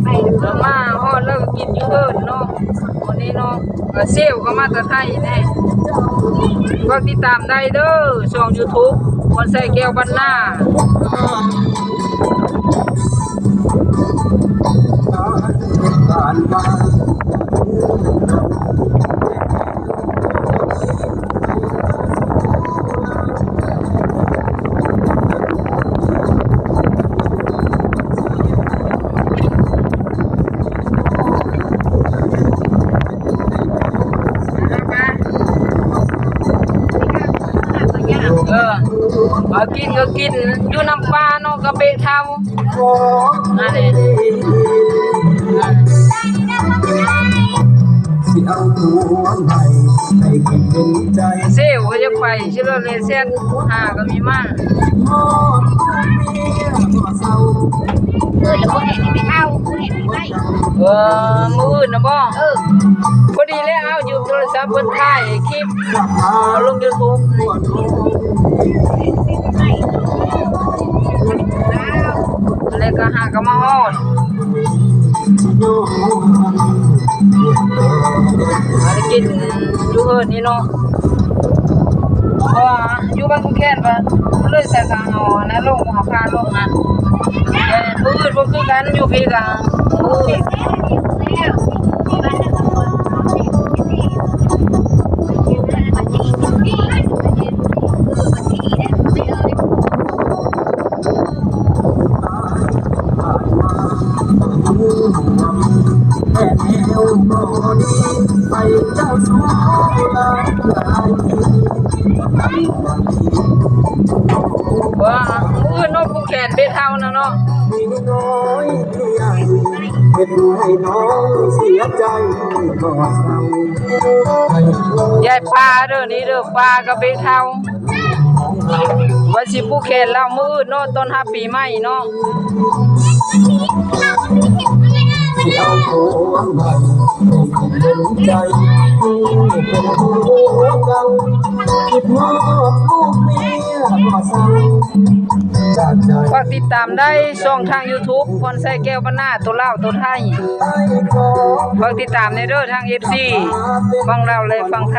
ມາຮອດແລ້ວກໍກິນຢູ່ເຮືອນເນາະ ມື້ນີ້ເນາະ. ເຊວກໍມາແຕ່ໄທແດ່. ຝາກຕິດຕາມໄດ້ເດີ ຊ່ອງ YouTube ພອນໄຊແກ້ວບັນນາ. ເອີ ເອົາກິນກໍກິນຢູ່ນຳປ່າເນາະ ກະເບະເທົາ. ອັນນີ້ ຊິເອົາຕົວໃໝ່ໃຫ້ກິນເປັນໃຈ. ເຊວກໍຢາກໄປຊິໂລດເລແຊດ ຫາກໍມີມາ. ເອີ ແລ້ວບໍ່ໃຫ້ໄປເອົາ ບໍ່ໃຫ້ໄປ. ເອີ ມື້ອື່ນນະບໍ່? ເອີ ພໍດີແລ້ວ ເອົາຢູ່ໂທລະສັບເພິ່ນຖ່າຍຄລິບ ເອົາລົງຢູທູບ. ແລ້ວກໍຫາກໍມາຮອດ ຫາໄດ້ກິນຢູ່ເຮືອນນີ້ເນາະ ເພາະວ່າຢູ່ບ້ານກຸແຄນກໍເລີຍໃສ່ກາງເອົາອັນນັ້ນລົງ ເອົາຄາລົງຫັ້ນ. ແຕ່ມື້ອື່ນບໍ່ຄືກັນ ຢູ່ພີ້ກະມື້ອື່ນ. ວ່າ ມື້ອື່ນເນາະ ຜູກແຂນເບັດເຮົານະເນາະ. ເຮັດໃຫ້ນ້ອງເສຍໃຈບໍ່ເຊົາ. ຢາຍປາເດີ ນີ້ເດີ ປາກະເບັດເຮົາ. ວ່າຊິຜູກແຂນລາວມື້ອື່ນເນາະ ຕ້ອນຮັບປີໃໝ່ເນາະ. ຝາກຕິດຕາມໄດ້ຊ່ອງທາງຢູທູບ ພອນໄຊແກ້ວບັນນາ ໂຕລາວໂຕໄທ. ຝາກຕິດຕາມແດ່ເດີ ທັງເອັຟຊີຝັ່ງລາວ ແລະ ຝັ່ງໄທ.